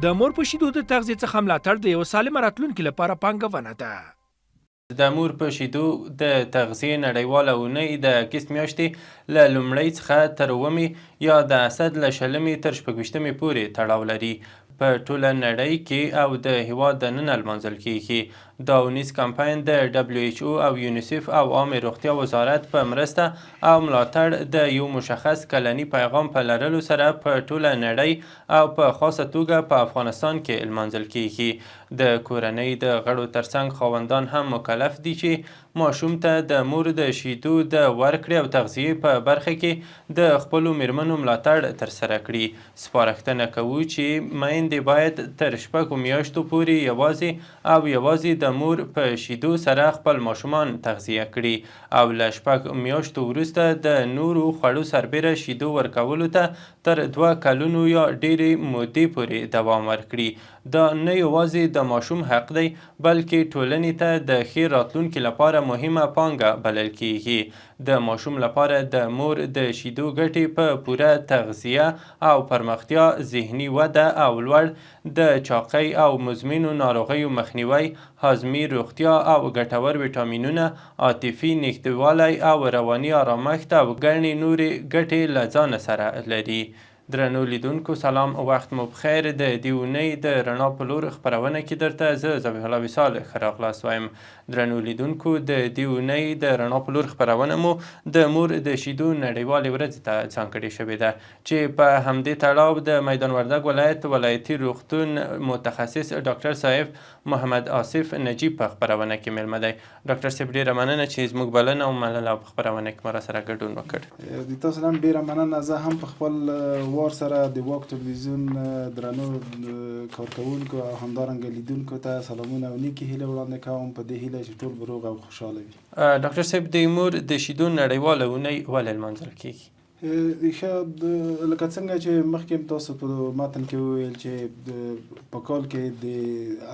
د مور په شیدو د تغذیې څخه ملاتړ د یوه سالمه راتلونکي لپاره پانګونه ده. د مور په شیدو د تغذیې نړیواله اونۍ د اګست میاشتې له لومړۍ څخه تر اوومې یا د اسد له شلمې تر شپږویشتمې پورې تړاو لري. په ټوله نړۍ کې او د هیواد دننه لمانځل کیږي. دا اونیز کمپاین د ډبلیو ایچ او او یونیسف او عامې روغتیا وزارت په مرسته او ملاتړ د یو مشخص کلني پیغام په لرلو سره په ټوله نړۍ او په خاصه توګه په افغانستان کې لمانځل کیږي. د کورنۍ د غړو ترڅنګ خاوندان هم مکلف دي چې ماشوم ته د مور د شیدو د ورکړې او تغذیې په برخه کې د خپلو میرمنو ملاتړ ترسره کړي. سپارښتنه کوو چې میندې باید تر شپږو میاشتو پورې یوازې او یوازې د مور په شیدو سره خپل ماشومان تغذیه کړي او له شپږ میاشتو وروسته د نورو خوړو سربېره شیدو ورکولو ته تر 2 کلونو یا ډېرې مودې پورې دوام ورکړي. دا نه یوازې د ماشوم حق دی، بلکې ټولنې ته د ښې راتلونکې لپاره مهمه پانګه بلل کېږي. د ماشوم لپاره د مور د شیدو ګټې په پوره تغذیه او پرمختیا، ذهني وده او لوړ د چاقۍ او مزمنو ناروغیو مخنیوی، هاضمي روغتیا او ګټور ویټامینونه، عاطفي نږدېوالی او رواني آرامښت او ګڼې نورې ګټې له ځانه سره لري. درنو لیدونکو سلام، وخت مو پخیر. د دې اونۍ د رڼا په لور خپرونه کې درته زه ذبیح الله وصال ښه راغلاست وایم. درنو لیدونکو، د دې اونۍ د رڼا په لور خپرونه مو د مور د شیدو نړیوالې ورځې ته ځانګړې شوې ده چې په همدې تړاو د میدان وردګ ولایت ولایتي روغتون متخصص ډاکټر صاحب محمد آصف نجیب په خپرونه کې مېلمه دی. ډاکټر صاحب ډېره مننه چې زموږ بلنه ومنله او په خپرونه کې مو راسره ګډون وکړ. د تاسو نه هم ډېره مننه. زه هم په خپل وار سره د واک تلویزیون درنو کارکوونکو او همدارنګه لیدونکو ته سلامونه او نیکې هیلې وړاندې کوم، په دې هیله چې ټول به روغ او خوشحاله وي. ډاکټر صاحب، د مور د شیدو نړیواله اونۍ ولې لمانځل کېږي؟ ښه، لکه څنګه چې مخکې هم تاسو په متن کې وویل چې په کال کې د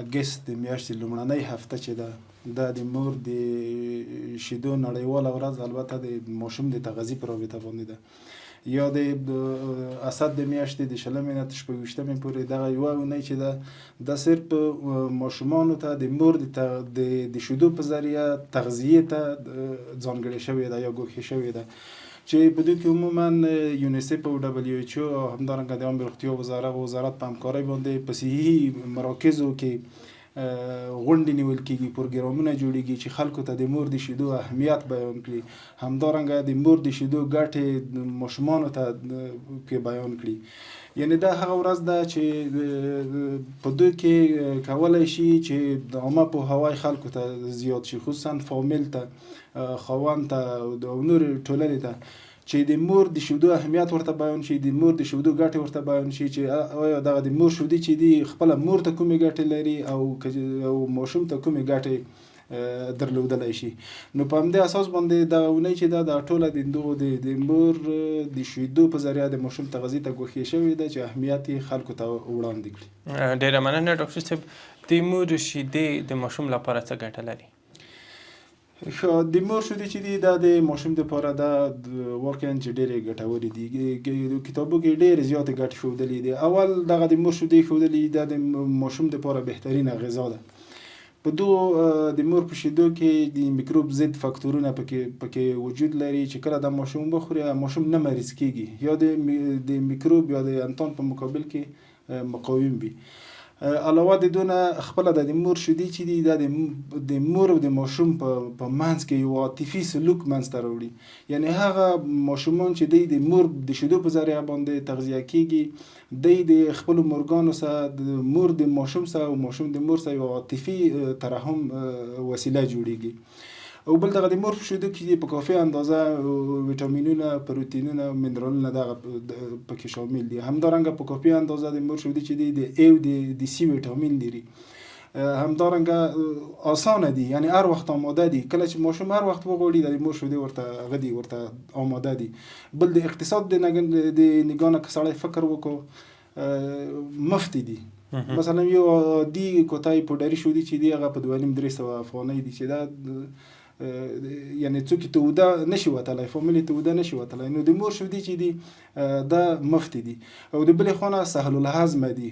اګست د میاشتې لومړنۍ هفته چې ده، دا د مور د شیدو نړیواله ورځ البته د ماشوم د تغذیې په رابطه باندې ده، یا د اسد د میاشتې د شلمې نه تر شپږویشتمې پورې دغه یوه اونۍ چې ده، دا صرف ماشومانو ته د مور د شیدو په ذریعه تغذیې ته ځانګړې شوې ده یا ګوښې شوې ده، چې په دې کې عموماً یونیسف او ډبلیو ایچ او او همدارنګه د عامې روغتیا وزارت په همکارۍ باندې په صحي مراکزو کې غونډې نیول کېږي، پروګرامونه جوړېږي چې خلکو ته د مور د شیدو اهمیت بیان کړي، همدارنګه د مور د شیدو ګټې ماشومانو ته کې بیان کړي. یعنی دا هغه ورځ ده چې په دوی کې کولی شي چې د عامه پوهاوی خلکو ته زیات شي، خصوصا فامیل ته، خاوند ته او نورې ټولنې ته، چې د مور د شیدو اهمیت ورته بیان شي، د مور د شیدو ګټې ورته بیان شي، چې آیا دغه د مور شیدې چې دي خپله مور ته کومې ګټې لري او ماشوم ته کومې ګټې درلودلی شي. نو په همدې اساس باندې دغه اونۍ چې ده، دا ټوله د دغو د مور د شیدو په ذریعه د ماشوم تغذیې ته ګوښې شوې ده چې اهمیت یې خلکو ته وړاندې کړي. ډېره مننه ډاکټر صاحب. د مور شیدې د ماشوم لپاره څه ګټه لري؟ ښه، د مور شیدې چې دي دا د ماشوم دپاره دا واقعا چې ډېرې ګټورې دي. کتابو کې ډېرې زیاتې ګټې ښودلې دي. اول دغه د مور شیدې ښودلې دي، دا د ماشوم دپاره بهترینه غذا ده. په دغو د مور په شیدو کې د میکروب ضد فاکتورونه پکې وجود لري چې کله دا ماشوم وخوري ماشوم نه مریض کیږي، یا د میکروب یا د انتان په مقابل کې مقاوم وي. علاوه د دونه خپله د مور شیدې چې دي دا د مور او د ماشوم په منځ کې یو عاطفي سلوک منځ ته راوړي. یعنی هغه ماشومان چې دی د مور د شیدو په ذریعه باندې تغذیه کیږي، دی د خپلو مورګانو سره، د مور د ماشوم سره او ماشوم د مور سره یو عاطفي ترحم وسیله جوړیږي. او بل دغه د مور په شیدو کې په کافي اندازه ویټامینونه، پروتینونه، منرالونه دغه پکې شامل دي. همدارنګه په کافي اندازه د مور شیدې چې دي د ای او د سی ویټامین لري. همدارنګه اسانه دي، یعنی هر وخت آماده دي. کله چې ماشوم هر وخت وغواړي د مور شیدې ورته هغه دي، ورته آماده دي. بل د اقتصاد د نګاه نه که سړی فکر وکړو، مفتې دي. مثلا یو عادي کوتای پوډري شیدې چې دي هغه په دوه نیم درې سوه افغانۍ دي، چې دا یعنی څوک ته وده نشي وتلی، فامیل ته وده نشي وتلی، نو د مور شیدې چې دي دا مفتې دي او د بلې خوا نه سهل الهضمه دي،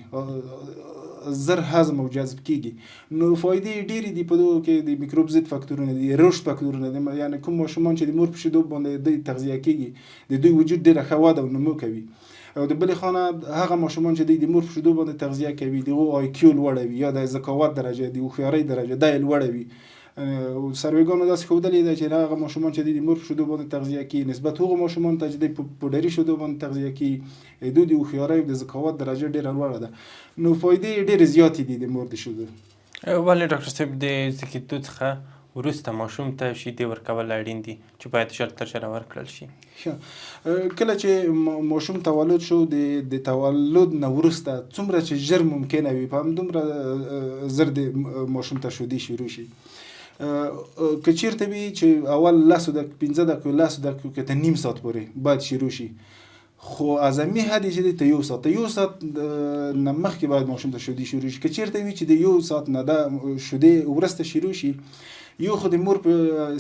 زر هضم او جذب کیږي. نو فایدې یې ډېرې دي. په دغو کې د میکروب ضد فاکتورونه دي، رشد فاکتورونه دي، یعنی کوم ماشومان چې د مور په شیدو باندې دوی تغذیه کیږي د دوی وجود ډېره ښه وده او نمو کوي. او د بلې خوا نه هغه ماشومان چې دوی د مور په شیدو باندې تغذیه کوي د هغو آی کیو لوړه وي، یا د ذکاوت درجه، د هوښیارۍ درجه دا یې لوړه وي. سرویګانو داسې ښودلې ده چې هغه ماشومان چې دوی د مور په شیدو باندې تغذیه کوي نسبت هغو ماشومانو ته چې دوی په پوډري شیدو باندې تغذیه کوي دوی د هوښیارۍ او د ذکاوت درجه ډېره لوړه ده. نو فایدې یې ډېرې زیاتې دي د مور د شیدو. ولې ډاکټر صاحب د زېږېدو څخه وروسته ماشوم ته شیدې ورکول اړین دي چې باید ژر تر ژره ورکړل شي؟ ښه، کله چې ماشوم تولد شو د تولد نه وروسته څومره چې ژر ممکنه وي په همدومره زر د ماشوم ته شیدې شروع شي. که چیرته وي چې اول لسو دقیقو، 5 دقیقو، لسو دقیقو کې ته نیم ساعت پورې باید شروع شي، خو اعظمي حد یې چې دی ته یو ساعت، ته یو ساعت نه مخکې باید ماشوم ته شیدې شروع شي. که چیرته وي چې د یو ساعت نه دا شیدې وروسته شروع شي، یو خو د مور په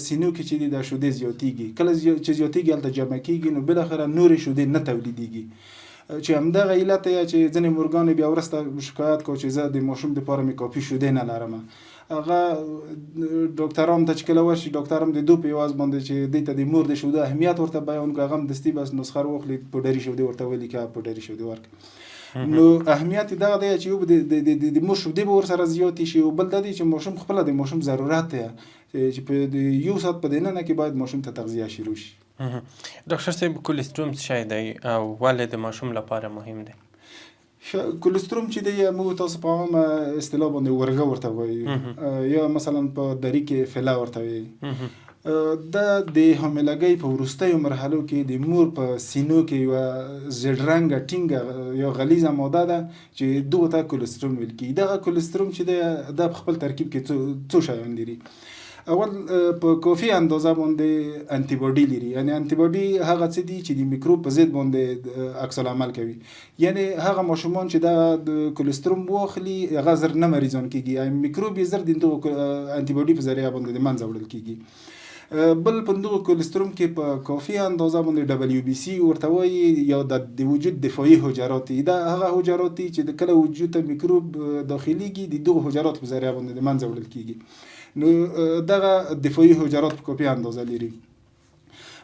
سینو کې چې دی دا شیدې زیاتیږي، کله چې زیاتیږي هلته جمع کیږي، نو بالاخره نورې شیدې نه تولیدیږي. چې همدغه علت دی چې ځینې مورګانې بیا وروسته شکایت کوي چې زه د ماشوم دپاره مې کافي شیدې نه لرم. هغه ډاکټرانو ته چې کله ورشي، ډاکټر هم د دو په عوض باندې چې دوی ته د مور د شیدو اهمیت ورته بیان کړي، هغه هم دستي بس نسخه واخلي، پوډري شیدې ورته ولیکه، پوډري شیدې ورکړه. نو اهمیت یې دغه دی چې یو به د مور شیدې به ورسره زیاتې شي، او بل دا دی چې ماشوم خپله د ماشوم ضرورت دی چې په یو ساعت په دننه کې باید ماشوم ته تغذیه شروع شي. ډاکټر صاحب کولیستروم څه شی دی او ولې د ماشوم لپاره مهم دی؟ کولیستروم چې دی موږ تاسو په عامه اصطلاح باندې ورغه ورته وایو، یا مثلا په دري کې فله ورته وایي. دا د حاملګۍ په وروستیو مرحلو کې د مور په سینو کې یوه زیړ رنګه ټینګه یا غلیظه ماده ده چې دغو ته کولیستروم ویل کېږي. دغه کولیستروم چې دی دا په خپل ترکیب کې څو شیان لري. اول په کافي اندازه باندې انتي باډي لري، یعنی انتي باډي هغه څه دي چې د میکروب په ضد باندې عکس العمل کوي، یعنی هغه ماشومان چې دا د کولیستروم واخلي هغه زر نه مریضان کیږي، یعنی میکروب یې زر د دغه انتي باډي په ذریعه باندې د منځه وړل کیږي. بل په دغه کولیستروم کې په کافي اندازه باندې ډبلیو بي سي ورته وایي، یا د وجود دفاعي حجرات دي. دا هغه حجرات دي چې د کله وجود ته میکروب داخلیږي د دغه حجراتو په ذریعه باندې د منځه وړل کیږي. نو دغه دفاعي حجرات په کافي اندازه لري.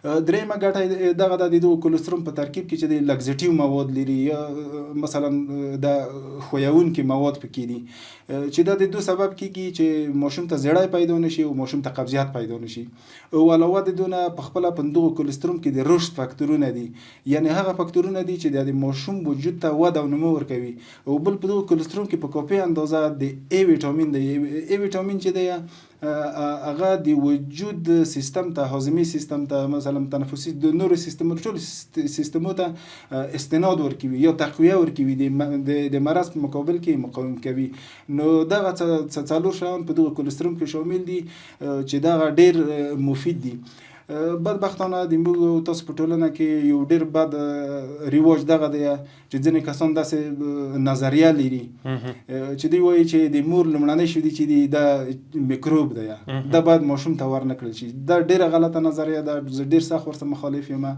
درېیمه ګټه دغه ده د دغه کولیستروم په ترکیب کې چې د لګزټیو مواد لري، یا مثلا د ښویونکي مواد پکې دي چې دا د دو سبب کیږي چې ماشوم ته زړی پیدا نشي او ماشوم ته قبضیت پیدا نشي. او علاوه د دونه په خپله په دغه کولیستروم کې د رشد فاکتورونه دي، یعنی هغه فاکتورونه دي چې د ماشوم وجود ته وده او نمو ورکوي. او بل په دغه کولیستروم کې په کافي اندازه د ای ویټامین دی. ای ویټامین چې دی هغه د وجود سیستم ته، هاضمي سیستم ته، مثلا تنفسي د نورو سیستمونو ټول سیستمو ته استناد ورکوي یا تقویه ورکوي، د مرض په مقابل کې مقاوم کوي. نو دغه څلور شیان په دغه کولیستروم کې شامل دي چې دغه ډېر مفید دي. بدبختانه د موږ تاسو په ټولنه کې یو ډېر بد رواج دغه دی چې ځینې کسان داسې نظریه لري چې دوی وایي چې د مور لومړنۍ شیدې چې دي دا میکروب دی، دا باید ماشوم ته ورنه کړل شي. دا ډېره غلطه نظریه ده، زه ډېر سخت ورسره مخالف یم.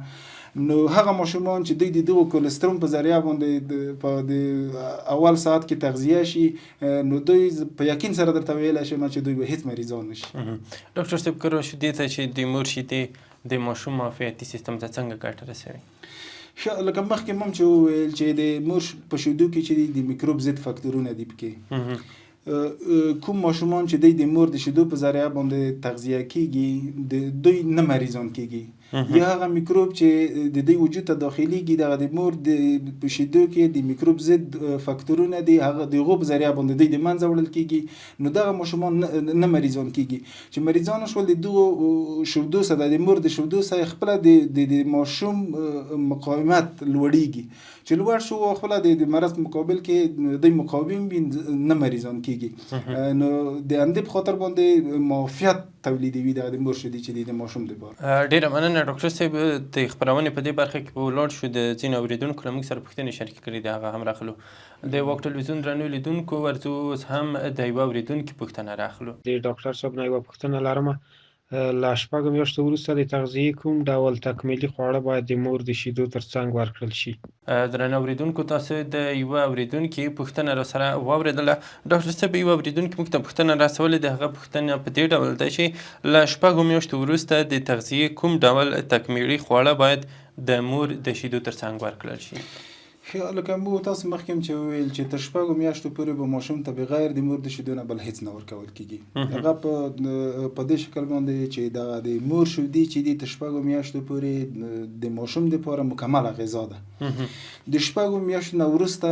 نو هغه ماشومان چې دوی د دغه کولیستروم په ذریعه باندې په د اول ساعت کې تغذیه شي، نو دوی په یقین سره درته ویلی شم چې دوی به هیڅ مریضان نه شي. ډاکټر صاحب که راشو دې ته چې د مور شیدې د ماشوم معافیتي سیستم ته څنګه ګټه رسوي؟ ښه، لکه مخکې مم چې وویل چې د مور په شیدو کې چې د میکروب ضد فاکتورونه دي پکې. کوم ماشومان چې دوی د مور د شیدو په ذریعه باندې تغذیه کیږي د دوی نه مریضان کیږي، یا هغه میکروب چې د دوی وجود ته داخلیږي دغه د مور د په شیدو کې د میکروب ضد فاکتورونه دي، هغه د هغو په ذریعه باندې دوی د منځه وړل کیږي. نو دغه ماشومان نه مریضان کیږي. چې مریضان شول د دغو شیدو سره، د مور د شیدو سره خپله د ماشوم مقاومت لوړیږي، چې لوړ شو خپله د مرض په مقابل کې دوی مقاوم وي، نه مریضان کیږي. نو د همدې په خاطر باندې معافیت تولیدوي دغه د مور شیدې چې دي د ماشوم دپاره. ډېره مننه ډاکټر صاحب. د خپرونې په دې برخه کې به ولاړ شو، د ځینو اورېدونکو له موږ سره پوښتنې شریکې کړې دي، هغه هم راخلو. د واک ټلویزیون درنو لیدونکو ورځو اوس هم د یوه اورېدونکي پوښتنه راخلو. د ډاکټر صاحب نه یوه پوښتنه لرم. له شپږو میاشتو وروسته د تغذیې کوم ډول تکمیلي خواړه باید د مور د شیدو ترڅنګ ورکړل شي؟ درنو اوریدونکو، تاسو د یوه اوریدونکي پوښتنه را سره واورېدله. ډاکټر صاحب، یو اوریدونکي موږ ته پوښتنه رسولې، د هغه پوښتنه په دې ډول ده چې له شپږو میاشتو وروسته د تغذیې کوم ډول تکمیلي خواړه باید د مور د شیدو ترڅنګ ورکړل شي؟ ښه، لکه موږ تاسو مخکې هم چې وویل چې تر شپږو میاشتو پورې به ماشوم ته بغیر د مور د شیدو نه بل هیڅ نه ورکول کیږي. هغه په دې شکل باندې چې دغه د مور شیدې چې دي تر شپږو میاشتو پورې د ماشوم دپاره مکمله غذا ده. د شپږو میاشتو نه وروسته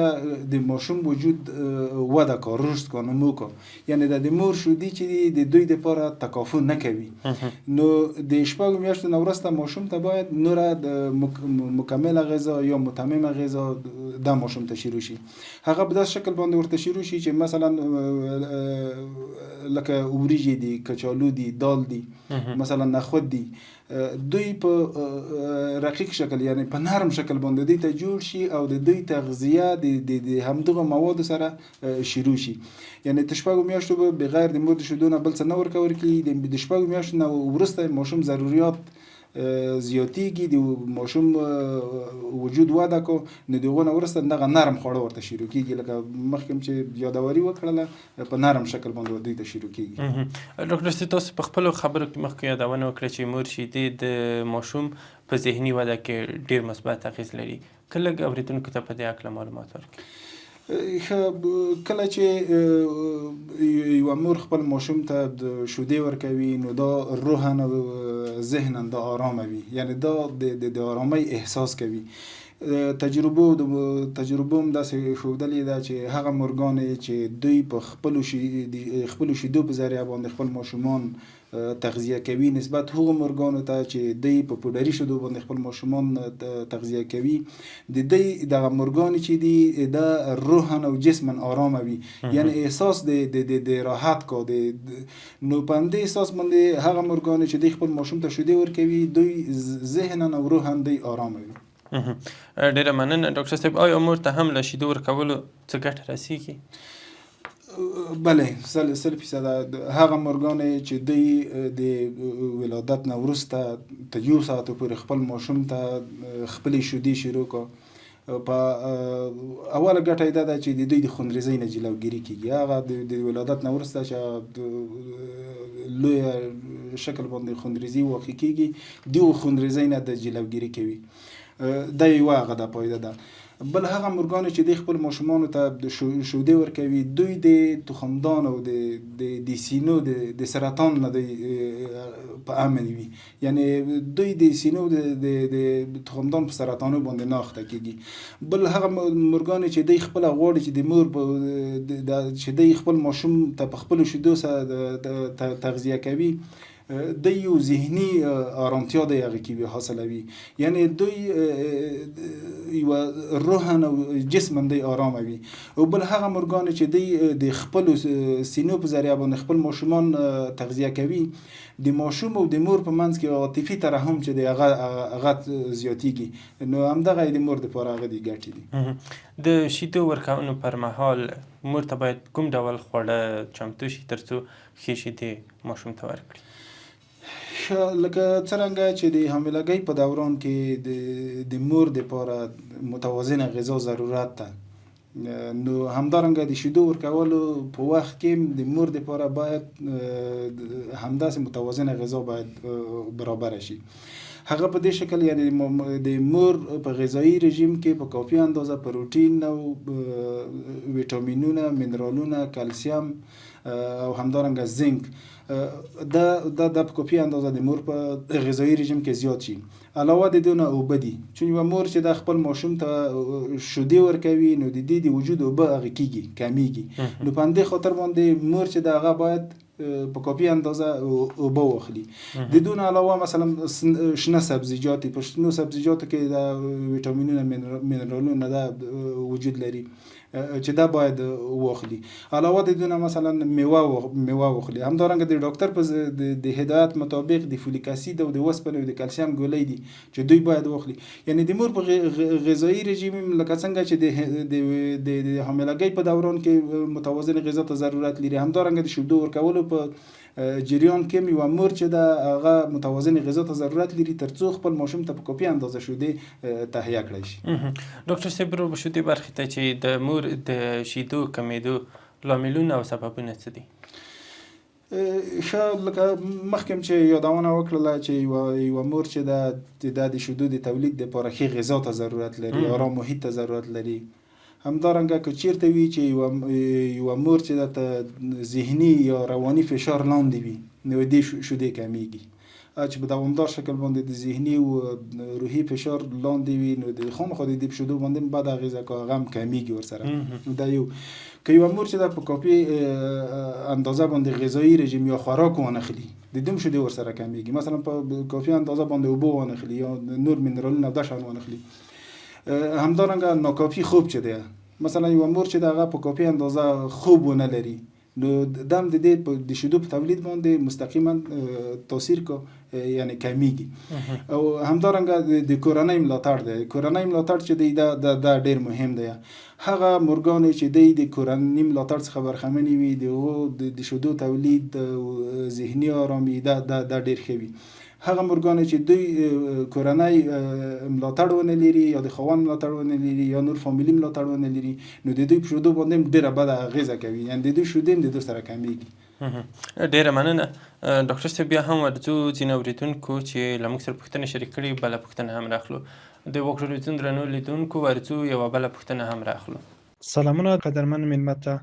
د ماشوم وجود وده کا، رشد کا، نمو کا، یعنی د مور شیدې چې دي د دوی دپاره تکافو نه کوي. نو د شپږو میاشتو نه وروسته ماشوم ته باید نوره د مکمله غذا یا متممه غذا دا ماشوم ته شروع شي. هغه په داسې شکل باندې ورته شروع شي چې مثلا لکه وریجې دي، کچالو دي، دال دي، مثلا نخود دي، دوی په رقیق شکل یعنی په نرم شکل باندې دوی ته جوړ شي او د دوی تغذیه د همدغه موادو سره شروع شي. یعنی تر شپږو میاشتو به بغیر د مور د شیدو نه بل څه نه ورکول کېږي. د شپږو میاشتو نه وروسته ماشوم ضروریات زیاتیږي، د ماشوم وجود وده کو، نو د هغو نه وروسته دغه نرم خواړه ورته شروع کېږي، لکه مخکې هم چې یادوري وکړله، په نرم شکل باندې دوی ته شروع کېږي. ډاکټر صاحب، تاسو په خپلو خبرو کې مخکې یادونه وکړه چې مور شیدې د ماشوم په ذهني وده کې ډېر مثبت اغېز لري، که لږ اورېدونکو ته په دې هکله معلومات ورکړئ. ښه، کله چې یوه مور خپل ماشوم ته د شیدې ورکوي نو دا روحاً او ذهناً دا آرامه وي، یعنی دا د آرامۍ احساس کوي. تجربو هم داسې ښودلې ده چې هغه مورګانې چې دوی په خپلو شیدو په ذریعه باندې خپل ماشومان تغذیه کوي نسبت هغو مورګانو ته چې دوی په پوډري شیدو باندې خپل ماشومان تغذیه کوي، د دوی دغه مورګانې چې دي دا روحاً او جسماً آرامه وي، یعنی احساس د راحت کا، نو په همدې احساس باندې هغه مورګانې چې دوی خپل ماشوم ته شیدې ورکوي دوی ذهناً او روحاً دوی آرامه وي. ډېره مننه ډاکټر صاحب. آیا مور ته هم له شیدو ورکولو څه ګټه رسیږي؟ بله، سل فیصده. هغه مورګانې چې دوی د ولادت نه وروسته تر یو ساعت پورې خپل ماشوم ته خپلې شیدې شروع کړه، په اوله ګټه یې دا ده چې د دوی د خونریزۍ نه جلوګیري کېږي. هغه د ولادت نه وروسته چې لوی شکل باندې خونریزي واقع کېږي، دغو خونریزۍ نه د جلوګیري کوي. دا یوه هغه ده فایده ده. بل هغه مورګانې چې دوی خپل ماشومانو ته د شیدې ورکوي، دوی د تخمدان او د سینو د سرطان نه دوی په امن وي، یعنی دوی د سینو د تخمدان په سرطانو باندې نه اخته کېږي. بل هغه مورګانې چې دوی خپله غواړي چې د مور په، د، د، چې دوی خپل ماشوم ته په خپلو شیدو سره تغذیه کوي، دوی یو ذهني آرامتیا دی هغه کې وي حاصلوي، یعنی دوی یوه روحاً او جسماً دوی آرامه وي. او بل هغه مورګانې چې دوی د خپلو سینو په ذریعه باندې خپل ماشومان تغذیه کوي، د ماشوم او د مور په منځ کې عاطفي ترحم چې دی هغه زیاتیږي، نو همدغه یې د مور دپاره هغه دي ګټې دي. د شیدو ورکولو پر مهال مور ته باید کوم ډول خواړه چمتو شي ترڅو ښې شیدې ماشوم ته ورکړي؟ ښه، لکه څرنګه چې د حاملګۍ په دوران کې د مور دپاره متوازنه غذا ضرورت ده، نو همدارنګه د شیدو ورکولو په وخت کې د مور دپاره باید همداسې متوازنه غذا باید برابره شي. هغه په دې شکل یعنی د مور په غذایي رژیم کې په کافي اندازه پروتین او ویټامینونه، منرالونه، کلسیم او همدارنګه زنک دا په کافي اندازه د مور په غذایي رژیم کې زیات شي. علاوه د دې نه اوبه دي، چون یوه مور چې دا خپل ماشوم ته شیدې ورکوي نو د دې د وجود اوبه هغه کیږي، کمیږي، نو په همدې خاطر باندې مور چې دا هغه باید په کافي اندازه اوبه واخلي. د دې نه علاوه مثلا شنه سبزیجات دي، په شنو سبزیجاتو کې دا ویټامینونه، منرالونه دا وجود لري چې دا باید واخلي. علاوه د دې نه مثلا میوه واخلي. همدارنګه د ډاکټر په د هدایت مطابق د فولیک اسید او د وسپنې او د کلسیم ګولۍ دي چې دوی باید واخلي. یعنی د مور په غذایي رژیم لکه څنګه چې د حاملګۍ په دوران کې متوازن غذا ته ضرورت لري، همدارنګه د شیدو ورکولو په جریان کې هم یوه مور چې ده هغه متوازنې غذا ته ضرورت لري ترڅو خپل ماشوم ته په کافي اندازه شیدې تهیه کړای شي. ډاکټر صاحب رو به شو دې برخې ته چې د مور د شیدو کمېدو لاملونه او سببونه څه دي؟ ښه، لکه مخکې هم چې یادونه وکړله چې یوه مور چې ده دا د شیدو د تولید لپاره ښې غذا ته ضرورت لري، آرام محیط ته ضرورت لري. همدارنګه که چیرته وي چې یوه مور چې ده ته ذهني یا رواني فشار لاندې وي نو دې شیدې کمیږي. چې په دوامدار شکل باندې د ذهني او روحي فشار لاندې وي نو د خامخا د دې په شیدو باندې هم بده اغېزه کوي، هغه هم کمیږي ورسره. دا یو که یوه مور چې ده په کافي اندازه باندې غذایي رژیم یا خوراک وانخلي د دوم شیدې ورسره کمیږي. مثلا په کافي اندازه باندې اوبه وانخلي یا نور منرالونه او دا شیان وانخلي. همدارنګه ناکافي خوب چې دی، مثلا یوه مور چې ده هغه په کافي اندازه خوب ونه لري نو دم د دې د شیدو په تولید باندې مستقیما تاثیر کو، یعنی کمیږي. او همدارنګه د کورنۍ ملاتړ دی. کورنۍ ملاتړ چې دی دا دا ډیر مهم دی. هغه مورګانې چې دی د کورنۍ ملاتړ څخه برخمنې وي د هغو د شیدو تولید او ذهني آرامي دا دا دا ډیر ښه وي. هغه مورګانې چې دوی کورنۍ ملاتړ ونه لري یا د خاوند ملاتړ ونه لري یا نور فامیلي ملاتړ ونه لري نو د دوی په شیدو باندې هم ډېره بده اغېزه کوي، یعنې د دوی شیدې هم د دوی سره کمېږي. ډېره مننه ډاکټر صاحب. بیا هم ورځو ځینو اورېدونکو چې له موږ سره پوښتنې شریک کړي بله پوښتنه هم راخلو. د واک ټلویزیون درنو لیدونکو ورځو یوه بله پوښتنه هم راخلو. سلامونه قدرمن میلمه ته،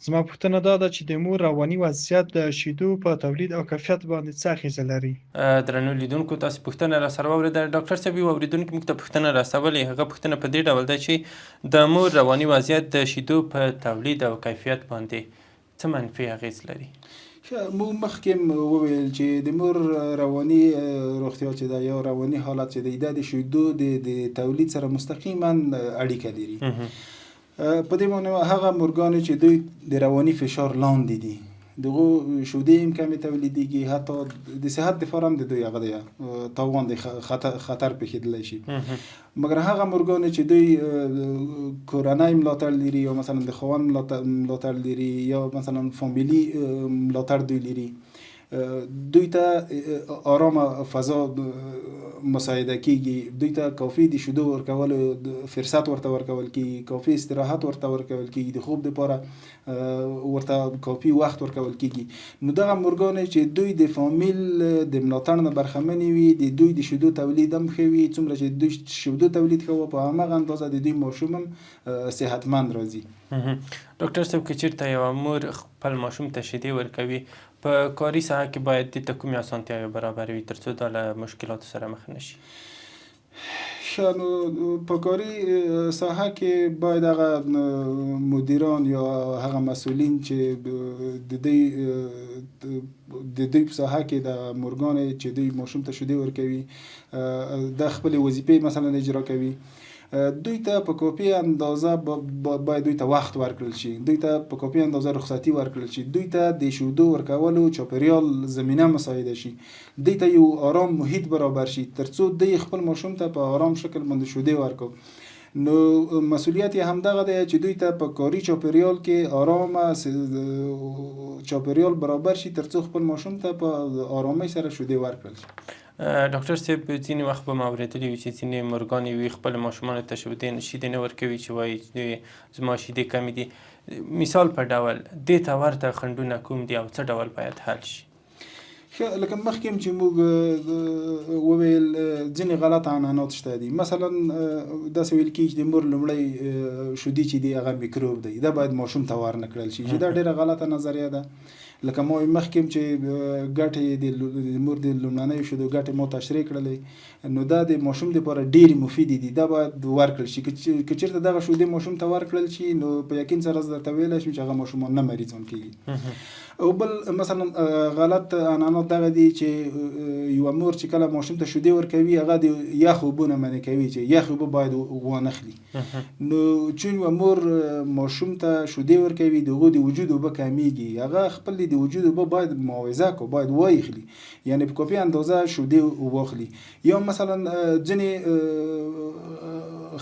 زما پوښتنه دا ده چې د مور رواني وضعیت د شیدو په تولید او کیفیت باندې څه اغیزه لري؟ درنو لیدونکو تاسو پوښتنه را سره واورېده. ډاکټر صاحب یو اورېدونکي موږ ته پوښتنه راستولې، هغه پوښتنه په دې ډول ده چې د مور رواني وضعیت د شیدو په تولید او کیفیت باندې څه منفي اغیز لري؟ ښه، موږ مخکې هم وویل چې د مور رواني روغتیا چې ده یا رواني حالت چې دی دا د شیدو د تولید سره مستقیما اړیکه لري. په دې معنی هغه مورګانې چې دوی د رواني فشار لاندې دي دغو شودې هم کمې تولیدېږي، حتی د صحت دپاره هم د دوی هغه دی تاوان دی، خطر پېښېدلی شي. مګر هغه مورګانې چې دوی کورنۍ ملاتړ لري یا مثلا د خاوند ملاتړ لري یا مثلا فامیلي ملاتړ دوی لري، دوی ته آرامه فضا مساعده کیږي، دوی ته کافي د شیدو ورکولو فرصت ورته ورکول کیږي، کافي استراحت ورته ورکول کیږي، د خوب لپاره ورته کافي وخت ورکول کیږي. نو دغه مورګانې چې دوی د فامیل د ملاتړ نه برخمنې وي د دوی د شیدو تولید هم ښه وي. څومره چې دوی شیدو تولید ښه وه په هماغه اندازه د دوی ماشوم هم صحتمند راځي. ډاکټر صاحب که چېرته یوه مور خپل ماشوم ته شیدې ورکوي په کاري ساحه کې باید دې ته کومې اسانتیاوې برابرې وي ترڅو دا له مشکلاتو سره مخ نه شي؟ ښه، نو په کاري ساحه کې باید هغه مدیران یا هغه مسؤلین چې د دوی په ساحه کې د مورګانې چې دوی ماشوم ته شیدې ورکوي د خپلې وظیفې مثلا اجرا کوي، دوی ته په کافي اندازه باید دوی ته وخت ورکړل شي، دوی ته په کافي اندازه رخصتي ورکړل شي، دوی ته د شیدو ورکولو چاپیریال زمینه مساعده شي، دوی ته یو آرام محیط برابر شي ترڅو دوی خپل ماشوم ته په آرام شکل باندې شیدې ورکړو. نو مسؤلیت یې همدغه دی چې دوی ته په کاري چاپیریال کې آرامه چاپیریال برابر شي ترڅو خپل ماشوم ته په آرامۍ سره شیدې ورکړل شي. ډاکټر صاحب ځینې وخت به مو اورېدلي وي چې ځینې مورګانې وي خپل ماشومانو ته شیدې نه ورکوي چې وایي زما شیدې کمې دي. مثال په ډول دې ته ورته خنډونه کوم دي او څه ډول باید حل شي؟ ښه، لکه مخکې هم چې موږ وویل ځینې غلط عنعنات شته دي. مثلا داسې ویل کېږي چې د مور لومړی شیدې چې دي هغه میکروب دی، دا باید ماشوم ته ورنه کړل شي، چې دا ډېره غلطه نظریه ده. لکه ما مخکې هم چې ګټې د مور د لومړنیو شیدو ګټې ما تشریح کړلې، نو دا د ماشوم لپاره ډېرې مفیدې دي، دا باید ورکړل شي. که چېرته دغه شیدې ماشوم ته ورکړل شي نو په یقین سره زه درته ویلی شم چې هغه ماشومان نه مریضان کېږي. او بل مثلا غلط عنعنات دغه دي چې یوه مور چې کله ماشوم ته شیدې ورکوي هغه د یخ اوبو نه منع کوي چې یخ اوبه باید وانخلي. نو چون یوه مور ماشوم ته شیدې ورکوي د هغو د وجود اوبه کمیږي، هغه خپل د خپلې د وجود اوبه باید معاوضه کو، باید وایخلي، یعنی په کافي اندازه شودې واخلي. یا مثلا ځینې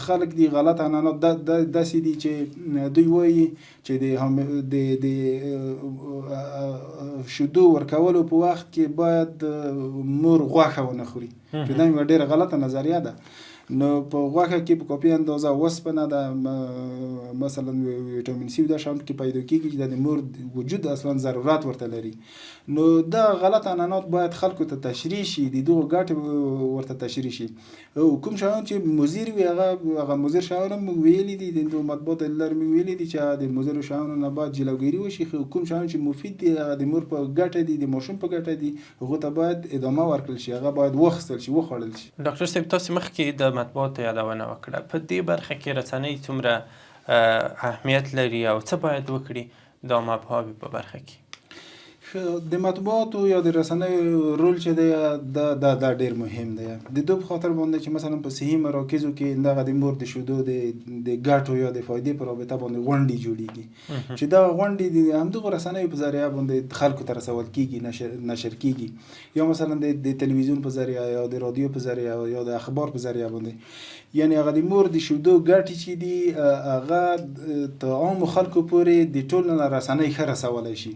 خلک دي غلط عنعنات داسې دي چې دوی وایي چې د د شیدو ورکولو په وخت کې باید مور غوښه ونه خوري، چې دا یوه ډېره غلطه نظریه ده. نو په غوښه کې په کافي اندازه وسپنه ده، مثلا ویټامین سي دا شیان پکې پیدا کېږي چې دا د مور وجود اصلا ضرورت ورته لري. نو دا غلط عنعنات باید خلکو ته تشریح شي، د دغو ګټې ورته تشریح شي. او کوم شیان چې مضر وي هغه مضر شیان هم موږ ویلي دي، د مطبوعاتو له لارې موږ ویلي دي چې د مضرو شیانو نه باید جلوګیري وشي، خو کوم شیان چې مفید دي هغه د مور په ګټه دي، د ماشوم په ګټه دي، هغو ته باید ادامه ورکړل شي، هغه باید واخیستل شي، وخوړل شي. ډاکټر صاحب، تاسو مخکې د مطبوعاتو یادونه وکړه، په دې برخه کې رسنۍ څومره اهمیت لري او څه باید وکړي د عامه پوهاوي په برخه کې؟ د مطبوعاتو یا د رسنیو رول چې دی دا دا دا ډیر مهم دی، د دوی په خاطر باندې چې مثلا په صحي مراکزو کې دغه د مور د شیدو د ګټو یا د فایدې په رابطه باندې غونډې جوړیږي، چې دا غونډې د همدغو رسنیو په ذریعه باندې خلکو ته رسول کیږي، نشر کیږي، یا مثلا د تلویزیون په ذریعه یا د رادیو په ذریعه یا د اخبار په ذریعه باندې. یعنی هغه د مور د شیدو ګټې چې دي هغه ته عامو خلکو پورې د ټولو نه رسنۍ ښه رسولی شي.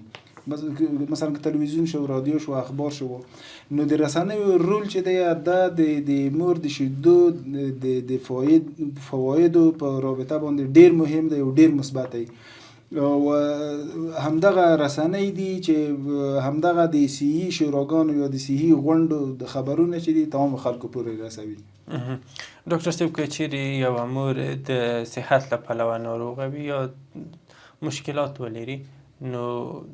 مثلا که تلویزیون شو، رادیو شو، اخبار شو، نو د رسنیو رول چې دی دا د مور د شیدو د فوایدو په رابطه باندې ډیر مهم دی او ډیر مثبت دی. او همدغه رسنۍ دي چې همدغه د صحي شوراګانو یا د صحي غونډو د خبرونه چې دي تمام خلکو پورې رسوي. ډاکټر صاحب، که چیرې یوه مور د صحت له پلوه ناروغه وي یا مشکلات ولري، نو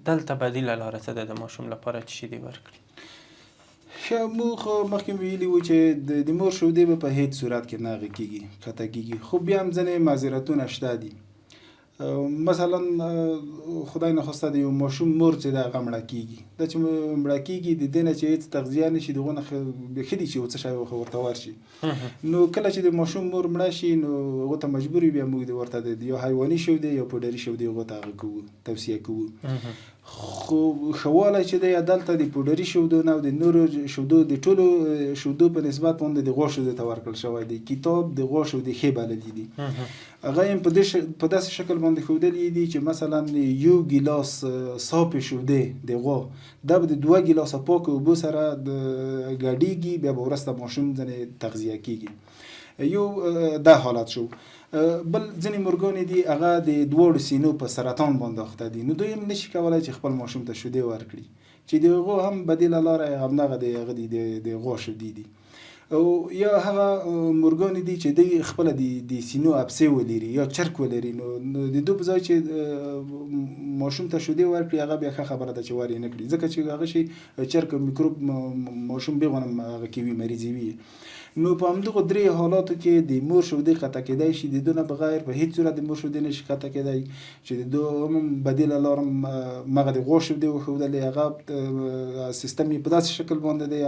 دلته بدیله لاره څه ده د ماشوم لپاره چې شیدې ورکړي؟ ښه، موږ خو مخکې ویلي وو چې د مور شیدې به په هیڅ صورت کې نه هغه کېږي، قطع کېږي، خو بیا هم ځینې معذرتونه شته دي. مثلا خدای نخواسته د یو ماشوم مور چې ده هغه مړه کېږي، دا چې مړه کېږي د دې نه چې هېڅ تغذیه نه شي، د هغو نه ښه دي چې یو څه شی ورته ورشي. نو کله چې د ماشوم مور مړه شي نو هغو ته مجبور وي، بیا موږ د ورته د یو حیواني شیدې یا پوډري شیدې هغو ته هغه کوو، توصیه کوو. خو ښه والی چې دی دلته د پوډري شیدو نه او د نورو شیدو د ټولو شیدو په نسبت باندې د غوا شیدو ته ورکړل شوی دی. کتاب د غوا شیدې ښې بللې دي، هغه یې په داسې شکل باندې ښودلې دي چې مثلا یو ګیلاس صافې شیدې د غوا دا به د 2 ګیلاسه پاکو اوبو سره ګډېږي، بیا به وروسته ماشوم ځنې تغذیه کېږي. یو دا حالت شو. بل ځینې مورګانې دي هغه د دواړو سینو په سرطان باندې اخته دي، نو دوی هم نشي کولای چې خپل ماشوم ته شیدې ورکړي، چې د هغو هم بدیله لاره یې همدغه د هغه دي د غوا شیدې دي. او یا هغه مورګانې دي چې دوی خپله د سینو ابسې ولري یا چرک ولري، نو د دوی په ځای چې ماشوم ته شیدې ورکړي هغه بیا ښه خبره ده چې ور یې نه کړي، ځکه چې هغه شي چرک او میکروب ماشوم بېغونه هغه کوي، مریضوي. نو په همدغو درې حالاتو کې د مور شیدې قطع کېدای شي، د دوی نه بغیر په هیڅ صورت د مور شیدې نه شي قطع کېدای، چې د دوی هم بدیله لار هم مغه د غوا شیدې وښودلې، هغه سیستم یې په داسې شکل باندې دی،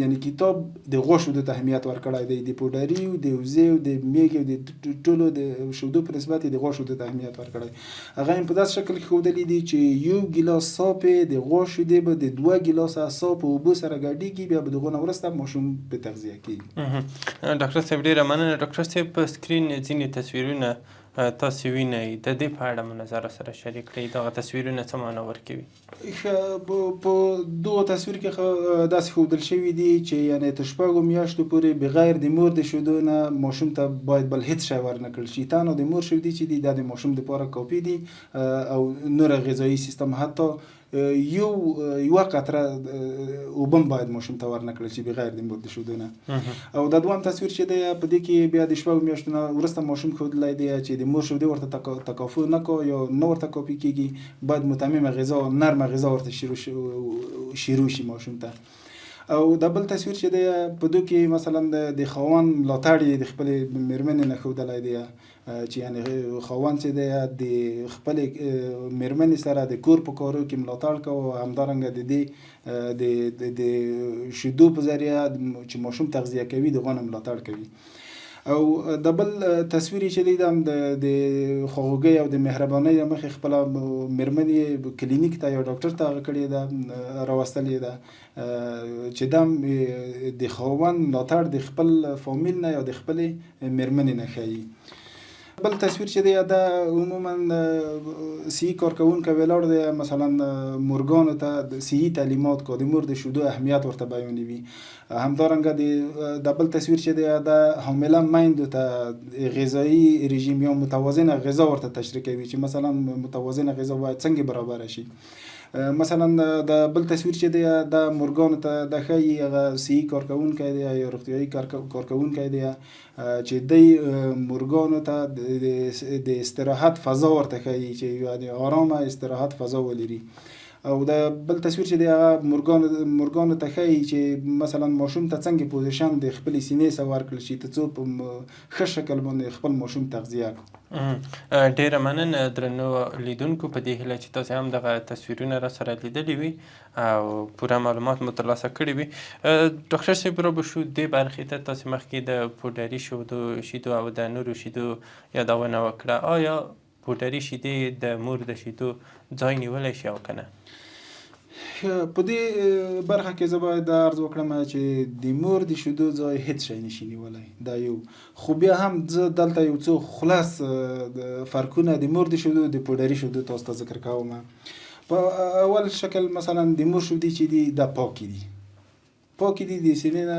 یعنی کتاب د غوا شیدو ته اهمیت ورکړی دی، د پوډري او د وزې او د میږې او د ټولو د شیدو په نسبت یې د غوا شیدو ته اهمیت ورکړی. هغه یې په داسې شکل کې ښودلې دي چې یو ګیلاس صافې د غوا شیدې به د 2 ګیلاسه صافو اوبو سره ګډېږي، بیا به د هغو نه وروسته ماشوم په تغذیه کېږي. ډاکټر صاحب ډېره مننه. ډاکټر صاحب، په سکرین ځینې تصویرونه تاسو وینئ، د دې په اړه مو نظر سره شریک کړئ، دغه تصویرونه څه معنا ورکوي؟ ښه، په دغو تصویر کې خو داسې ښودل شوي دي چې یعنې تر 6 میاشتو پورې بغیر د مور د شیدو نه ماشوم ته باید بل هیڅ شی ورنه کړل شي. تنها د مور شیدې چې دي دا د ماشوم دپاره کافي دي او نور غذایي سیستم حتی یوه قطره اوبه هم باید ماشوم ته ورنه کړل شي بغیر د مور د شیدو نه. او دا دوهم تصویر چې دی په دې کې بیا د 6 میاشتو نه وروسته ماشوم ښودلی دی چې د مور شیدې ورته تکافو نه کو یا نه ورته کافي کېږي، باید متممه غذا، نرمه غذا ورته شروع شي ماشوم ته. او دا بل تصویر چې دی په دوی کې مثلا د خاوند ملاتړ یې د خپلې مېرمنې نه ښودلی دی، چې یعنې خاوند چې دی د خپلې مېرمنې سره د کور په کارو کې ملاتړ کوه، همدارنګه د دې د شیدو په ذریعه چې ماشوم تغذیه کوي د هغو نه ملاتړ کوي. او د بل تصویر چې دی دا هم د خواخوږۍ او د مهربانۍ له مخې خپله مېرمن یې کلینیک ته یا ډاکټر ته هغه کړې ده، راوستلې یې ده، چې دا هم د خاوند ملاتړ د خپل فامیل نه یا د خپلې مېرمنې نه ښيي. بل تصویر چې دی دا عموما صحي کارکوونکی ولاړ دی، مثلا مورګانو ته صحي تعلیمات کو، د مور د شیدو اهمیت ورته بیانوي. همدارنګه د دا بل تصویر چې دی دا حامله میندو ته غذایي رژیم یا متوازنه غذا ورته تشریح کوي چې مثلا متوازنه غذا باید څنګه برابره شي. مثلا د بل تصویر چې دی دا مورګانو ته د ښيي هغه صحي کارکوونکی دی یا روغتیایي کارکوونکی دی چې دی مورګانو ته د استراحت فضا ورته ښيي چې یعنې آرامه استراحت فضا ولري. او د بل تصویر چې دی هغه مورګانو ته ښيي چې مثلا ماشوم ته څنګه پوزیشن د خپلې سینې سره ورکړل شي ترڅو په ښه شکل باندې خپل ماشوم تغذیه کړو. ډیره مننه درنو لیدونکو، په دې هیله چې تاسو هم دغه تصویرونه را سره لیدلي وي او پوره معلومات مو ترلاسه کړي وي. ډاکټر صاحب را به شو دې برخې ته، تاسو مخکې د پوډري شیدو او د نورو شیدو یادونه وکړه، آیا پوډري شیدې د مور د شیدو ځای نیولی شي او که نه؟ په دې برخه کې زه باید دا عرض وکړم چې د مور د شیدو ځای هیڅ شی نشي نیولی، دا یو. خو بیا هم زه دلته یو څو خلاص فرقونه د مور د شیدو د پوډري شیدو تاسو ته ذکر کوم. په اول شکل مثلا د مور شیدې چې دي دا پاکې دي، پاکې دي، د سینې نه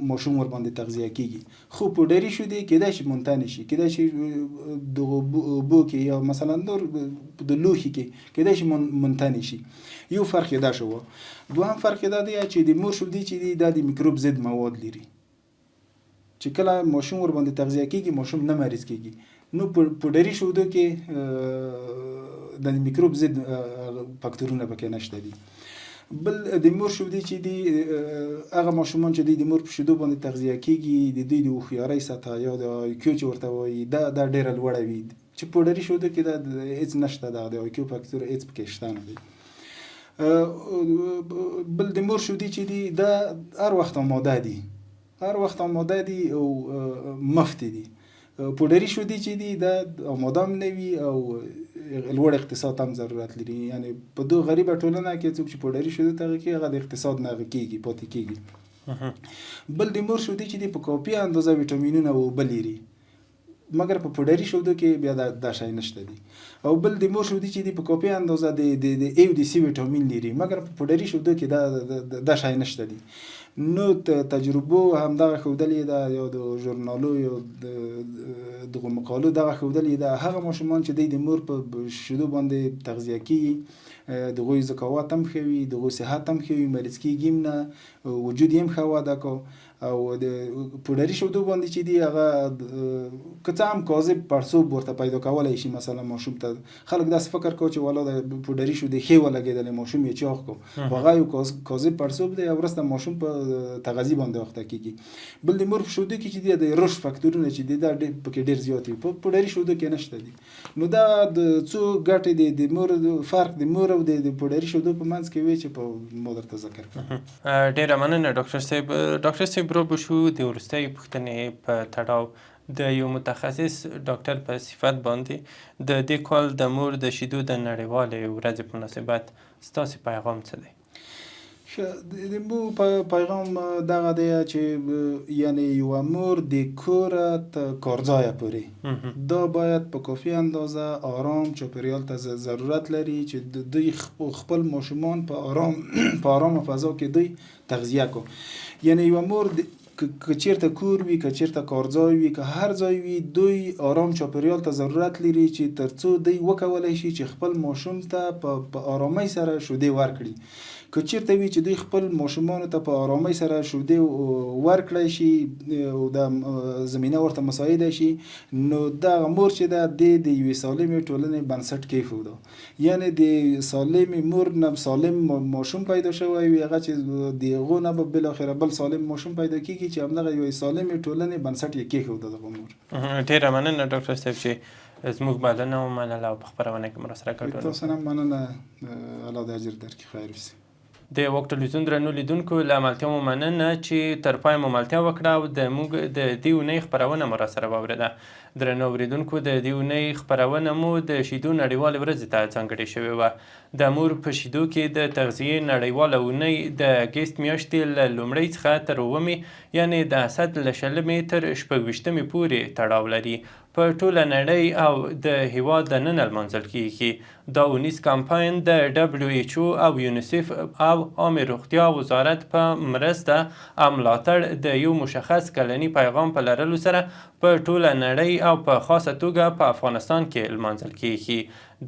ماشوم ورباندې تغذیه کیږي. خو پوډري شیدې کیدای شي منتنې شي، کیدای شي دغو اوبو کې یا مثلا نور د لوښي کې کیدای شي منتنې شي. یو فرق یې دا شو. دوهم فرق یې دا دی چې د مور شیدې چې دي دا د میکروب ضد مواد لري چې کله ماشوم ورباندې تغذیه کیږي ماشوم نه مریض کیږي. نو په پوډري شیدو کې د میکروب ضد فاکتورونه پکې نشته دي. بل د مور شیدې چې دي هغه ماشومان چې دوی د مور په شیدو باندې تغذیه کیږي د دوی د هوښیارۍ سطح یا د آی کیو چې ورته وایي دا دا ډیره لوړه وي چې پوډري شیدو کې دا هیڅ نشته، دا د آی کیو فاکتور هیڅ پکې شته نه دی. بل د مور شیدې چې دي دا هر وخت آماده دي، هر وخت آماده دي او مفتې دي. پوډري شیدې چې دي دا آماده هم نه وي او لوړ اقتصاد هم ضرورت لري. یعنې په دو غریبه ټولنه کې څوک چې پوډري شیدو ته هغه کېږي هغه د اقتصاد نه هغه کېږي پاتې کېږي. بل د مور شیدې چې دي په کافي اندازه ویټامینونه او اوبه لري، مګر په پوډري شیدو کې بیا دا شی نشته دي. او بل د مور شیدې چې دي په کافي اندازه د د د ای او د سی ویټامین لري، مګر په پوډري شیدو کې دا دا شی نشته دي. نو تجربو هم دغه ښودلې ده، یا د ژورنالو یا دغو مقالو دغه ښودلې ده، هغه ماشومان چې دوی د مور په شیدو باندې تغذیه کیږي د هغوی ذکاوت هم ښه وي، د هغوی صحت هم ښه وي، مریض کیږي هم نه، وجود یې هم ښه وده کو. او د پوډري شیدو باندې چې دي هغه که څه هم کاذب پړسوب ورته پیدا کولی شي. مثلا ماشوم ته خلک داسې فکر کوي چې والا د پوډري شیدې ښې ولګېدلې ماشوم یې چاغ کو، خو هغه یو کاذب پړسوب دی او وروسته ماشوم په تغذیه باندې اخته کیږي. بل د مور په شیدو کې چې دي د رشد فکتورونه چې دي دا پکې ډېر زیات وي، په پوډري شیدو کې نشته دي. نو دا د څو ګټې د مور فرق د مور او د پوډري شیدو په منځ کې وي چې په ما درته ذکر کړم. ډیره مننه ډاکټر صاحب. ډاکټر صاحب را به شو د وروستۍ پوښتنې په تړاو د یو متخصص ډاکټر په صفت باندې د دې کال د مور د شیدو د نړیوالې ورځې په مناسبت ستاسې پیغام څه دی؟ ښه، د مو پیغام دغه دی چې یعنی یوه مور د کوره تر کارځایه پورې دا باید په کافي اندازه آرام چاپیریال ته ضرورت لري چې دوی خپل ماشومان په آرام په آرامه فضا کې دوی تغذیه کو. یعنی یوه مور که چیرته کور وي، که چیرته کارځای وي، که هر ځای وي، دوی آرام چاپیریال ته ضرورت لري چې ترڅو دوی وکولای شي چې خپل ماشوم ته په آرامۍ سره شودې ورکړي. که چیرته وي چې دوی خپل ماشومانو ته په آرامۍ سره شودې ورکړای شي او دا زمینه ورته مساعده شي، نو دغه مور چې ده دې د یوې سالمې ټولنې بنسټ کېښوده. یعنې د سالمې مور نه سالم ماشوم پیدا شوی وي، هغه چې د هغو نه به بالاخره بل سالم ماشوم پیدا کېږي چې همدغه یوې سالمې ټولنې بنسټ یې کېښوده دغه مور. ډېره مننه ډاکټر صاحب چې زموږ بلنه ومنله او په خپرونه کې مو راسره ګډون وکړ. تاسو نه مننه، الله دې اجر درکړي، خیر اوسې. د واک ټلویزیون درنو لیدونکو له ملتیا مو مننه چې تر پای مو ملتیا وکړه او د موږ د دې اونۍ خپرونه مو راسره واورېده. درنو اورېدونکو د دې اونۍ خپرونه مو د شیدو نړیوالې ورځې ته ځانګړې شوې وه. د مور په شیدو کې د تغذیې نړیواله اونۍ د اګست میاشتې له لومړۍ څخه تر اوومې یعنې د اسد له شلمې تر شپږویشتمې پورې تړاو لري. په ټوله نړۍ او د هیواد دننه لمانځل کیږي. دا اونیز کمپاین د ډبلیو ایچ او او یونیسف او عامې روغتیا وزارت په مرسته او ملاتړ د یو مشخص کلني پیغام په لرلو سره په ټوله نړۍ او په خاصه توګه په افغانستان کې لمانځل کیږي.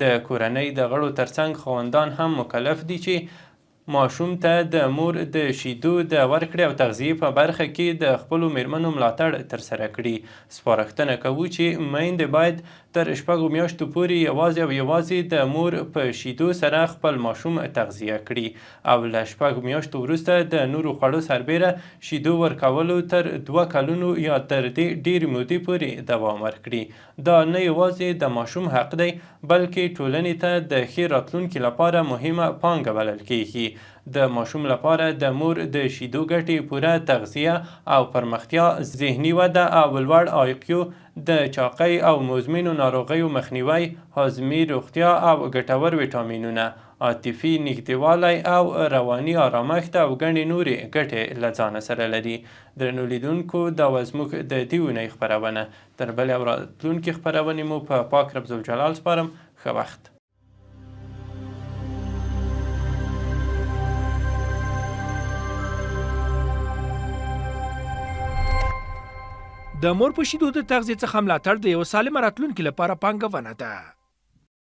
د کورنۍ د غړو ترڅنګ خاوندان هم مکلف دي چې ماشوم ته د مور د شیدو د ورکړې او تغذیې په برخه کې د خپلو میرمنو ملاتړ ترسره کړي. سپارښتنه کوو چې میندې باید تر شپږو میاشتو پورې یوازې او یوازې د مور په شیدو سره خپل ماشوم تغذیه کړي او له شپږ میاشتو وروسته د نورو خوړو سربېره شیدو ورکولو تر دوه کلونو یا تر دې ډېرې مودې پورې دوام ورکړي. دا نه یوازې د ماشوم حق دی، بلکې ټولنې ته د ښې راتلونکې لپاره مهمه پانګه بلل کېږي. د ماشوم لپاره د مور د شیدو ګټې پوره تغذیه او پرمختیا، ذهني وده او لوړ آی کیو، د چاقۍ او مزمنو ناروغیو مخنیوی، هاضمي روغتیا او ګټور ویټامینونه، عاطفي نږدېوالی او رواني آرامښت او ګڼې نورې ګټې له ځانه سره لري. درنو لیدونکو دا وه زموږ د دې اونۍ خپرونه. تر بلې او راتلونکې خپرونې مو په پاک رب ذوالجلال سپارم. ښه وخت. د مور په شیدو د تغذیې څخه ملاتړ د یوه سالمه راتلونکي لپاره پانګونه ده.